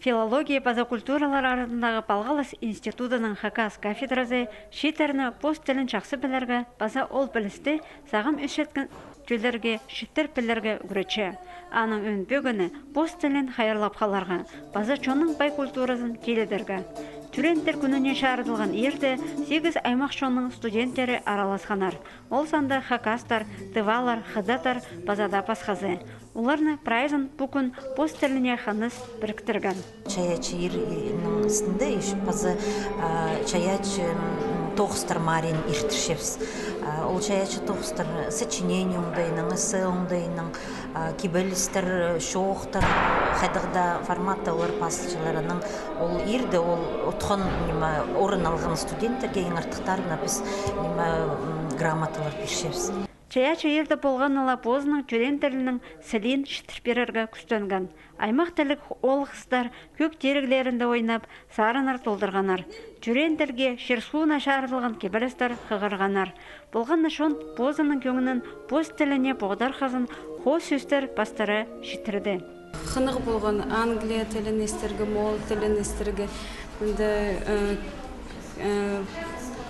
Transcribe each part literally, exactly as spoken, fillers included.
Филология паза культуралар аразындағы палғалыс институдының хакас кафедразы чииттерні пос тілін чахсы пілерге паза ол пілісті сағам ӧсчеткен тӧллерге читіріп пілерге ӱгретче. Аның ӧӧн пӧгіні пос тілін хайырлап халарға паза чонның пай культуразын тилідерге. Тӧреен тіл кӱніне чарыдылған иирде сигіс аймах чонның студенттері араласханнар. Ол санда хакастар, тывалар, хыдаттар паза даа пасхазы. Оларны прайзын пу кӱн пос тіліне хыныс піріктірген. Чайаачы иирнің істінде ещё паза, а, чайаачы, м, тоғыстар мариин иртірчебіс. А, ол чайаачы тоғыстар сочинение оңдайынаң, эссе оңдайынаң, а, кибелістер, чоохтар, хайдағ даа форматта олар пазылчалар. Анаң ол иирде ол утхан, ниме, орын алған студенттерге иң артыхтарына піс, ниме, м, грамоталар пирчебіс. Чайаачы иирде полған ла позының тӧреен тілінің сілиин читір пирерге кӱстенген. Аймах тілліг оолғыстар кӧк тиріглерінде ойнап, сарыннар толдырғаннар. Тӧреен тілге чир-сууна чарыдылған кибелістер хығырғаннар. Полған на чон позының кӧңнін пос тіліне поғдархазын хоос сӧстер пастыра читірді. Хынығ полған англия тілін истерге, моол тілін истерге. Мында, э, э,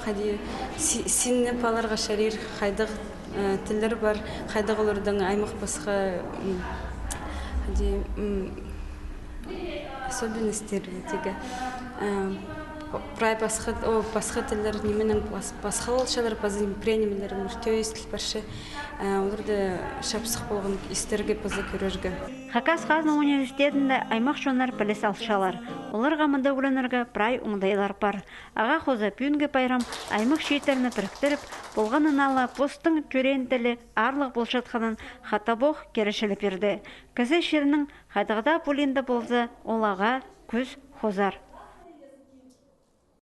хайди, си-, синнеп аларға чарир, хайдағ, э, тіллер пар, хайдағ оларның аймах пасха, м, хайди, м, особенностьтері тигі. Э, п-, прай пасха, о, пасха тіллер нименең пас-, пасхалалчалар, паза пірее нимелер, может, тӧӧй істіл парча, э, оларды чапсых полған истерге паза кӧрерге. Хакас хазна университетінде аймах чоннар піліс алчалар. Оларға мында ӱгренерге прай оңдайлар пар. Ағаа хоза пӱӱнгі пайрам аймах чииттерні піріктіріп, полғанына ла постың тӧреен тілі аарлығ полчатханын хатабох киречілеп пирді. Кізі чирнің хайдағ даа пулиинда полза, ол ағаа кӱс хозар.